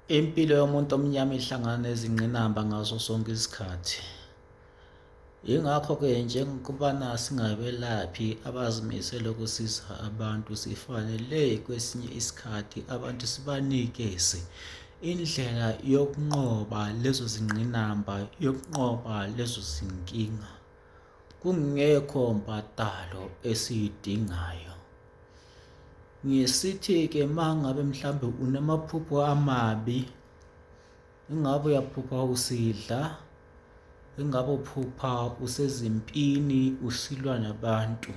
Impilo yomuntu omnyama ihlangana nezingqinamba ngaso sonke isikhathi. Yingakho-ke njengokubana singabelaphi abazimisele ukusiza abantu sifanele kwesinye isikhathi abantu sibanikeze indlela yokunqoba lezo zingqinamba, yokunqoba lezo zinkinga kungekho mbadalo esiyidingayo. Ngisithi-ke uma ngabe mhlawumbe unamaphupho amabi, ingabe uyaphupha usidla, ingabe uphupha usezimpini usilwa nabantu.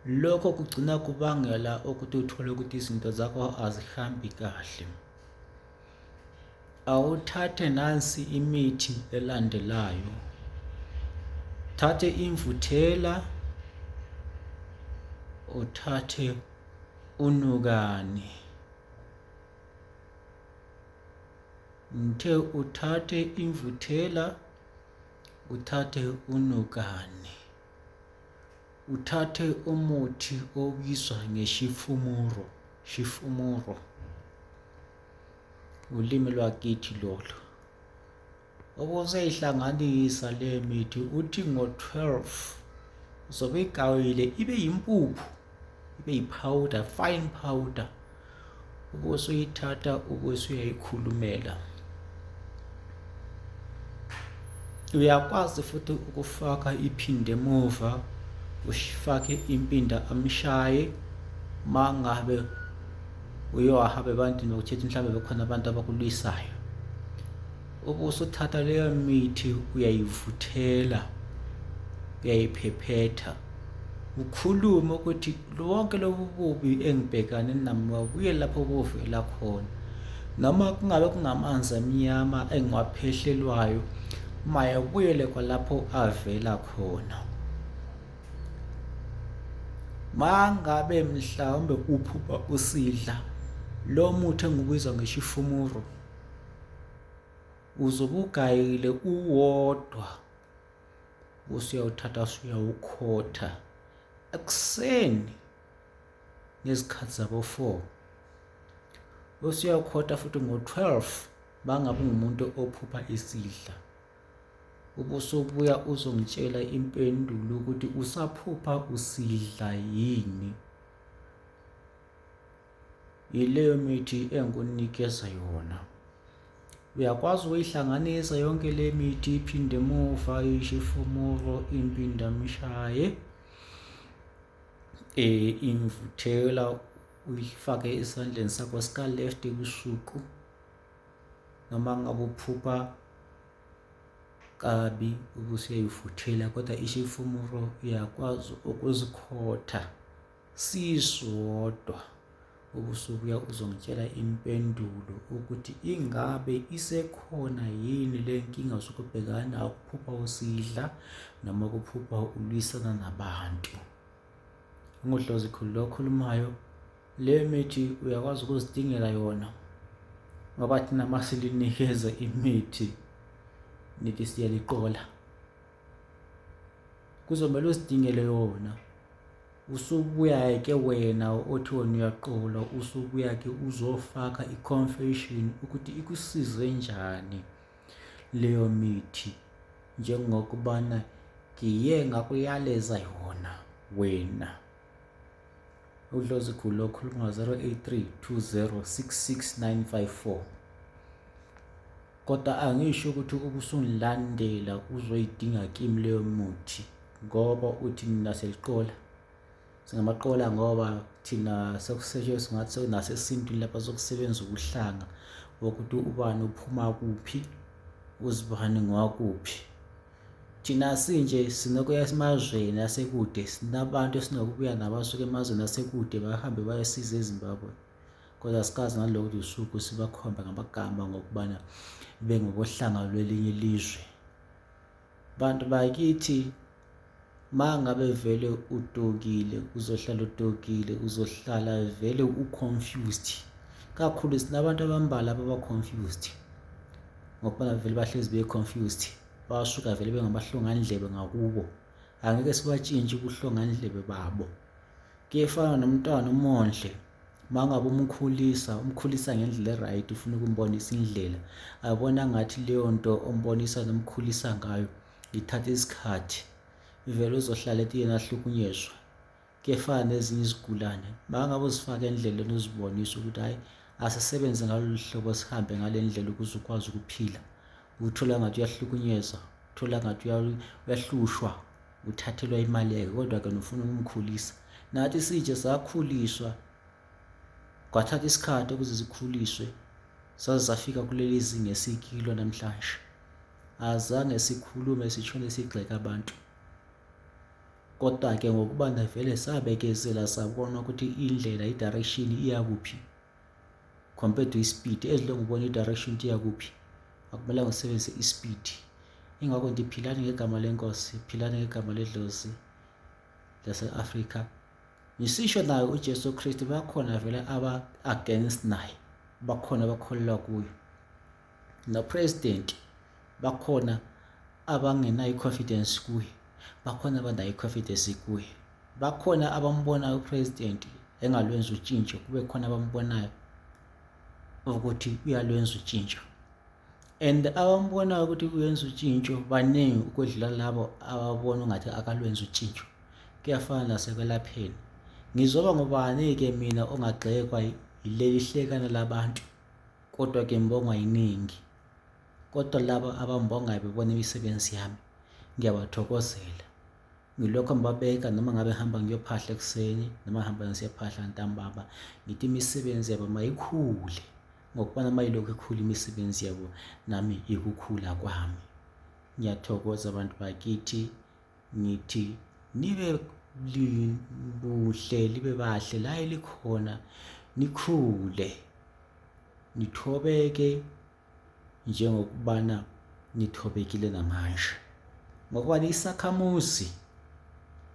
Lokho kugcina kubangela ukuthi uthole ukuthi izinto zakho azihambi kahle. Awuthathe nansi imithi elandelayo. Thathe imvuthela, uthathe unukani. Ngithe uthathe imvuthela, uthathe unukani. Uthathe umuthi obizwa ngeshifumuro, shifumuro. Ulimi lwakithi lolu. Ubuseyihlanganisa le mithi uthi ngo-12 uzobe igawile ibe yimpuphu, ibe yi-powder, fine powder. Ubusuyithatha ubusuyayikhulumela. Uyakwazi futhi ukufaka iphinde emuva ufake impinda amshaye mangabe uyohamba ebantwini nokuthetha mhlawumbe bekhona abantu abakulwisayo ubusuthatha leyo mithi uyayivuthela uyayiphephetha ukhulume ukuthi lonke lobu bubi engibhekane nabo mabuye lapho buvela khona noma kungabe kungamanzi amnyama engiwaphehlelwayo mayebuyele kwalapho avela khona. Mangabe mhlawumbe uphupha usidla lo muthi engiwubiza ngeshifumuro uzobe ugayile uwodwa usuyawuthatha usuyawukhotha ekuseni ngezikhathi zabo-4 usuyawukhotha futhi ngo-12 bangabe ungumuntu ophupha isidla ubusubuya uzongitshela impendulo ukuthi usaphupha usidla yini. Yileyo mithi engikunikeza yona. Uyakwazi ukuyihlanganisa yonke le mithi iphinde emuva ishifumuro impindamshaye imvuthela uyifake esandleni sakho sika left ebusuku noma ngabe uphupha kabi ubusuyayifuthela kodwa ishifumuro uyakwazi ukuzikhotha sisodwa ubusubuya uzongitshela impendulo ukuthi ingabe isekhona yini le nkinga osuke ubhekana nayo ukuphupha usidla noma ukuphupha ulwisana nabantu. UnguDlozi Khulu lo okhulumayo. Le mithi uyakwazi ukuzidingela yona ngoba thina masilinikeza imithi nithi siyaliqola. Kuzomele uzidingele yona. Usubuya-ke wena othi wena uyaqola usubuya-ke uzofaka i-confession ukuthi ikusize njani leyo mithi njengokubana ngiye ngakuyaleza yona wena. UDlozi Khulu okhuluma 083 2066954. Kodwa angisho ukuthi ubusungilandela uzoyidinga kimi leyo muthi ngoba uthi nina seliqola. Singamaqola ngoba thina sekuseshe singathi sekunasesintwini lapha sokusebenza ubuhlanga wokuthi ubani uphuma kuphi uzibani ngowakuphi. Thina sinje sinokuya emazweni asekude sinabantu esinokubuya nabo abasuka emazweni asekude bahambe bayosiza eZimbabwe. Kodwa asikaze ngalolu suku sibakhombe ngamagama ngokubana bengokohlanga lwelinye ilizwe. Bantu bakithi ma ngabe vele udokile uzohlala udokile uzohlala vele u-confused kakhulu sinabantu abambalwa ababa-confused ngokuba vele bahlezi be-confused basuka vele bengabahlongandlebe ngakubo angeke sibatshintshe ubuhlongandlebe babo kuyefana nomntwana umondle. Uma ngabe umkhulisa, umkhulisa ngendlela e-right, ufuna ukumbonisa indlela, abona ngathi leyo nto ombonisa nomkhulisa ngayo ithatha isikhathi, vele uzohlala ethi yena ahlukunyezwa. Kuyefana nezinye izigulane, uma ngabe uzifaka endleleni uzibonisa ukuthi hhayi asisebenze ngalolu hlobo sihambe ngale ndlela ukuze ukwazi ukuphila, uthola ngathi uyahlukunyezwa, uthola ngathi uyahlushwa, uthathelwa imali yakhe kodwa-ke nofuna ukumkhulisa. Nathi sitshe sakhuliswa, kwathatha isikhathi ukuze sikhuliswe saze safika kuleli zinga esikilo namhlanje. Azange sikhulume sitshone sigxeka abantu. Kodwa-ke ngokuba vele sabekezela sabona ukuthi indlela i-direction iya kuphi compared to i-speed. As long ubona i-direction ukuthi iya kuphi, akumelanga usebenzise i-speed. Ingakho ngithi philani ngegama lenkosi, philani ngegama ledlozi lase-Afrika. Ngisisho naye uJesu Kristu bakhona vele aba-against naye, bakhona abakholelwa kuyo. No-president bakhona abangenayo i-confidence kuye, bakhona abanayo i-confidence kuye. Bakhona abambonayo u-president engalwenza utshintsho, kube khona abambonayo ukuthi uyalwenza utshintsho. And abambonayo ukuthi uyenza utshintsho baningi ukwedlula labo ababona ungathi akalwenza utshintsho. Kuyafana nasekwelapheni. Ngizoba ngubani-ke mina ongagxekwa yileli hlekana labantu, kodwa-ke ngibongwa yiningi. Kodwa laba abangibongayo bebona imisebenzi yami, ngiyabathokozela. Ngilokhu ngibabeka noma ngabe ngihamba ngiyophahla ekuseni noma ngihamba ngisiyophahla ntambama, ngithi imisebenzi yabo mayikhule ngokubana mayilokhu ikhula imisebenzi yabo nami ikukhula kwami. Ngiyathokoza abantu bakithi, ngithi nibe buhle libe bahle la elikhona, nikhule nithobeke njengokubana nithobekile namanje, ngokuba nisakhamuzi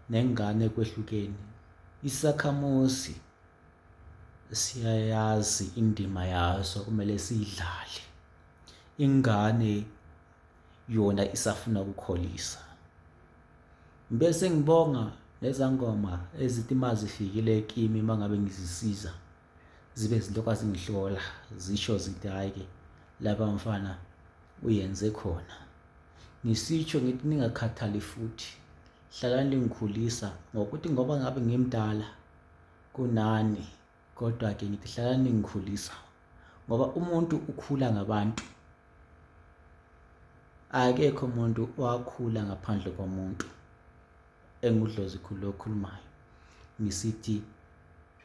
nengane kwehlukeni. Isakhamuzi siyayazi indima yaso kumele siyidlale, ingane yona isafuna ukukholisa. Bese ngibonga nezangoma ezithi mazifikile kimi mangabe ngizisiza zibe zilokhu zingihlola zisho zithi hhayi-ke lapha mfana uyenze khona. Ngisitsho ngithi ningakhathali futhi, hlalani ningikhulisa ngokuthi ngoba ngabe ngimdala kunani, kodwa-ke ngithi hlalani ningikhulisa ngoba umuntu ukhula ngabantu. Akekho umuntu owakhula ngaphandle komuntu. Engudlozi khulu okhulumayo ngisithi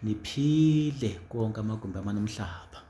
niphile konke amagumbi amane omhlaba.